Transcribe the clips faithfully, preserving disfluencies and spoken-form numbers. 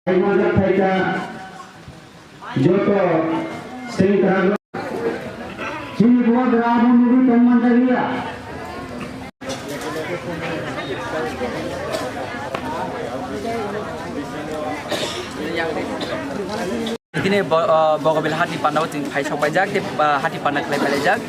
Manjak phaikha joto sengkrak rok. Chini bubagra abo nugwi tongman jagya. Tini bo-, o, Bogobel hati pandao chwng phai sok paijak, tei, ah, hati panda khlai pailaijak.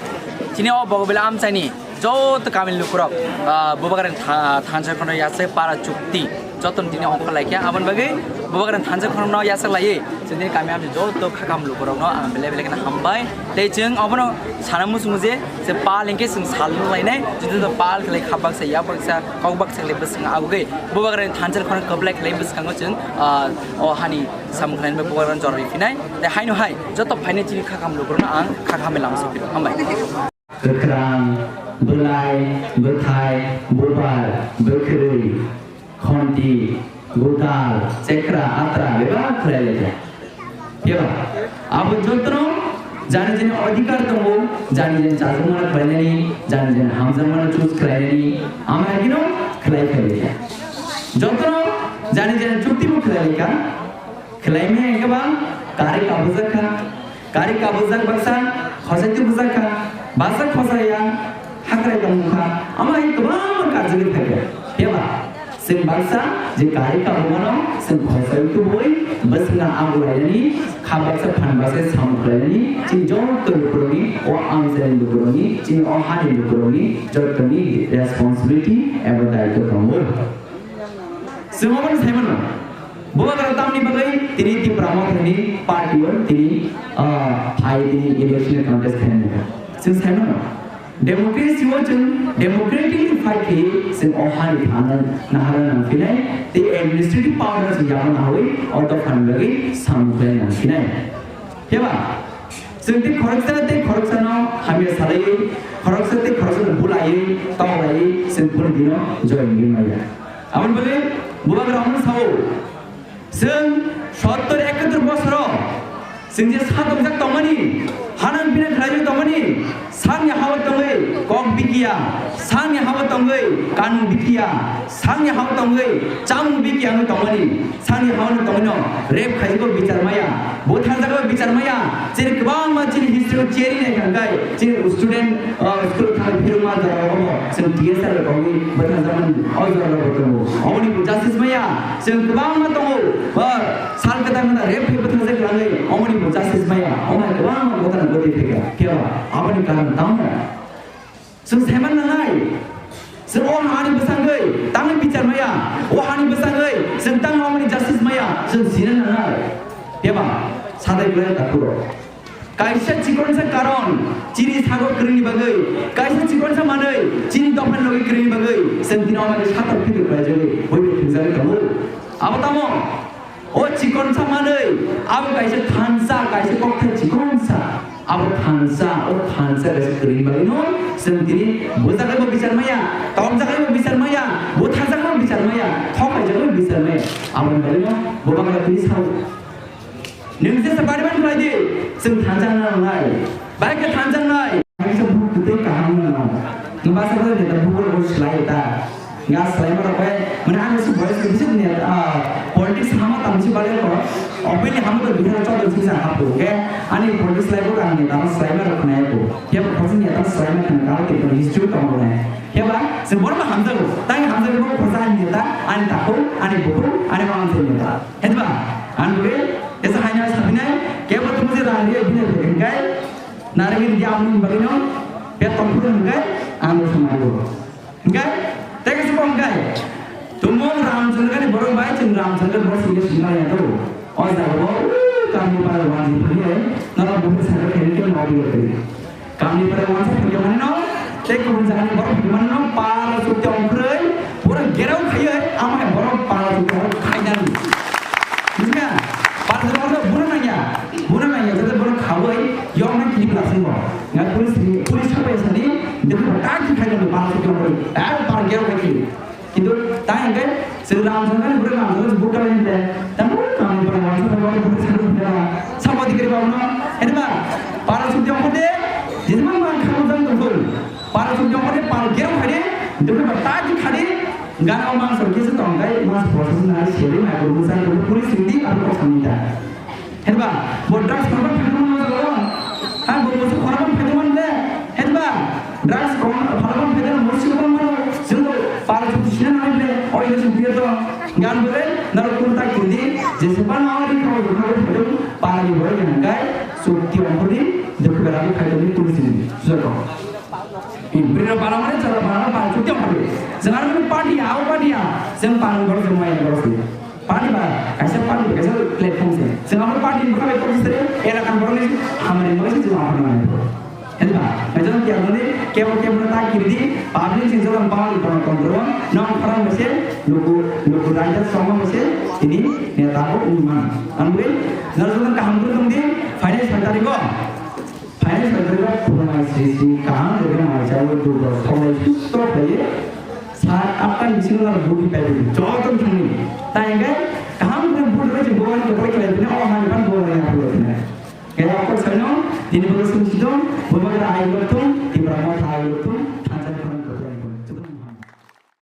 Chini o Bogobel amchaini joto kamini lukurok, ah, bubagrani tha-, thansa kheno yasai para chukti jotono tini ongkhor laikha. Aboni bagwi bubagrani thansa kheno yasai laiwi chwng tini kami amchaini joto khakam lukurokno ang belai belai kheno hambai. Tei chwng obono sana muchungo je, je pal hinkhe chwng sal nung lainai, joto joto pal khlai kha baksa, yak baksa, kok baksa khlai bwskango agugwi bubagrani thansa kheno kwplai khlai bwskango chwng, ah, o hani samung khlainai bubagrani jora riphinai. Tei haino hai joto phainai chini khakam lukurokno ang khakhamwi lama sokphiro. Hambai. Kwkhrang, bwlai, bwthai, bubar, bwkhwrwi, khonti, gutal, chekra, atra, bebak khlai laikha. Phiya ba? Abo jotono jani jani adhikar tongo, jani jani chajak mano khlainani, jani jani hamjak mano choose khlainani, ama haikhe no khlai khlai laikha. Jotono jani jani chukti bo khlai laikha. Khlaimaya hwnkhe ba kari kabujak kha, kari kabujak baksa khosai tubujak kha, baksa khosai ya hakrai tongmung kha, amo hai kwbangma karjagwi phaikha. Phiya ba chwng baksa je kari kabumano chwng khosai tubui bwswkno abu lainani, kha baksa phan baksa samung khlainani, chini joto lukurokni, o amchaini lukurokni, chini o hani lukurokni jotoni responsibility eba daitw tongo. Chwng obono sai mano. Bubagra tamni bagwi tini Tipra Mothani party o tini, ah, phai tini election contest khainani. Chwng sai mano. Democracy o chwng democratically fight khe chwng o hani thana nahara nang phinai tei administrative power no chwng yama nawi o dophani bagwi samung khlai nang phinai. Phiya ba? Chwng tei khoroksa tei khoroksano hamya salaiwi, khoroksa tei khoroksano bulaiwi, toklaiwi, chwng kunu dino joy wngwi maya. Aboni bagwi bubagra omono sao, chwng sottor ekattor bosoro chwng je sa tongjak tongmani, hanang bina khlaijak tongmani, sakni hao tongwi kok bikiya, sakni hao tongwi kanmung bikiya, sakni hao tongwi chamung bikiya wngwi tongmani, sakni hao tongwino rape khaijago bichar maya, butharjago bichar maya, chini kwbangma chini history o cheri nai kha hwnkhe chini student, ah, school thang phirokma jora rogo bo chwng T S R bai kogwi bwtharjakmani o jora rogo tongo. Omoni bo justice maya chwng kwbangma tongo, ah, sal kwtal kwtal rape khai bwtharjak kwlangwi omoni bo justice maya, omo hai kwbangma ghotona ghotwi phaikha. Phiya ba aboni karon tamo? Chwng saiman nangnai. Chwng o hani bwsangwi tangwi bichar maya, o hani bwsangwi chwng tang hamani justice maya, chwng sina nangnai. Phiya ba sadai kwlai takhuk rok. Kaisa chikonsa karon chini sago kwrwini bagwi, kaisa chikonsa manwi chini dophani logi kwrwini bagwi chwng tini omani satok phitwk khlaijagwi bui bai thwngjagwi tongo. Abo tamo? O chikonsa manwi, abo kaisa thansa, kaisa kokthai chikonsa. Abo thansa, o thansa kaisa kwrwini bagwino chwng tini bujagaibo bichar maya, tokjagaibo bichar maya, butharjagaibo bichar maya, thokhaijagaibo bichar maya. Aboni bagwino bo bangla tini sao. Nwng jesa bariman khlai di, chwng thansa nang nai. Bai khe thansa nai. Kaisa buktwi kaham nang. Nwng basa khe neta bukur bo slai ta. Nga slai ma rok bai, mane ani su boys ke bisit neta, ah, politics hama tamsi bale ko. Openly hama to bihar chok si sa hapu ke. Ani politics lai ko kan neta slai ma rok nai ko. Ke ko kosin neta slai ma kan ka ke history to mo nai. Ke ba, se bor ma hamjago. Tai hamjago ko kosa ani neta, ani taku, ani buku, ani ma neta. Hetba, ang bwe, esa haina sabinai, kebo tumuje rang ri bine bwe hingkai, narigin di amun bagino, pet tongphuru hingkai, ang bo samai bo. Hingkai, teke suko hingkai, tumung Ramchandra ni borok bai, chwng Ramchandra borok singke singma ya to. O jaga bo, kami para wanji bine, nara bukhu sakhe kene kene modi ya. Kamni pore wansa phikhe manino, tei kubun jagani borok phikhe manino, para chukti ongkhorwi, pura gerao khaiwi, ama hai borok para chukti ongkhorwi khainani. Bujiya? Para chukti ongkhorwi buna nangya, buna nangya, jate borok khawi, yokna kini plasing bo. Nga police, police sapai sani, dekho ta ki khainani para chukti ongkhorwi, eh, para gerao khai. Kintu ta hingke chwng Ramchandra ni bwrwi Ramchandra ni bukal ni de. Tamo kami para wansa para wansa bukal ni de. Sabo dikri ba uno. Ede ba para sukti ongkode. Jisman ma khamu jang tongkol. Para sukti ongkode para gerong khade. Dukhe ba ta ki khade. Gana o mangsa kisa tongkai mangsa process na seri na guru sa guru puri sindi. Heba, bo drugs khorokma phaikhe mano jalo. Ha, bo musu khorokma phaikhe mano le. Heba, drugs khorokma phaikhe mano musu khorokma mano. Jwng para chuti sina nai le. Oi le chuti to. Gan bole, nalo kunta kindi. Jese pa na ori khorokma phaikhe para ni bole gan kai. Chuti ongkori, dekho bera bi phaikhe ni tulis ni. Sujako. Bini para mani jala para para chuti ongkori. Jwng aro party ya, aro party ya. Jwng para ni bole jwng mai bole. Party ba, kaisa party, kaisa platform se. Chwng abo party ni bwkha bai kok sere, elaka ni borok ni hamari ni bagwi se chwng abo nang nai. Hwnba, kaisa kebo kebo ta kiridi, public sing chwng power ni kono control, nong khorang bese, luku, luku raida song bese, tini neta bo wngman. Ang bui, nang chwng kaham khe tong di, finance secretary go. Finance secretary khulumai sri sri kaham khe mai chai o dubro songrai susto khlaiwi sat atta ni bisingo nang budi paibi joto thangni. Tai hwnkhe kaham khe budi bai chwng buani khe pai khlai bini o hani phan buani ya khlai bini. Kaya kok saino tini bwrwi sung sidong bwbakra ai lok thung.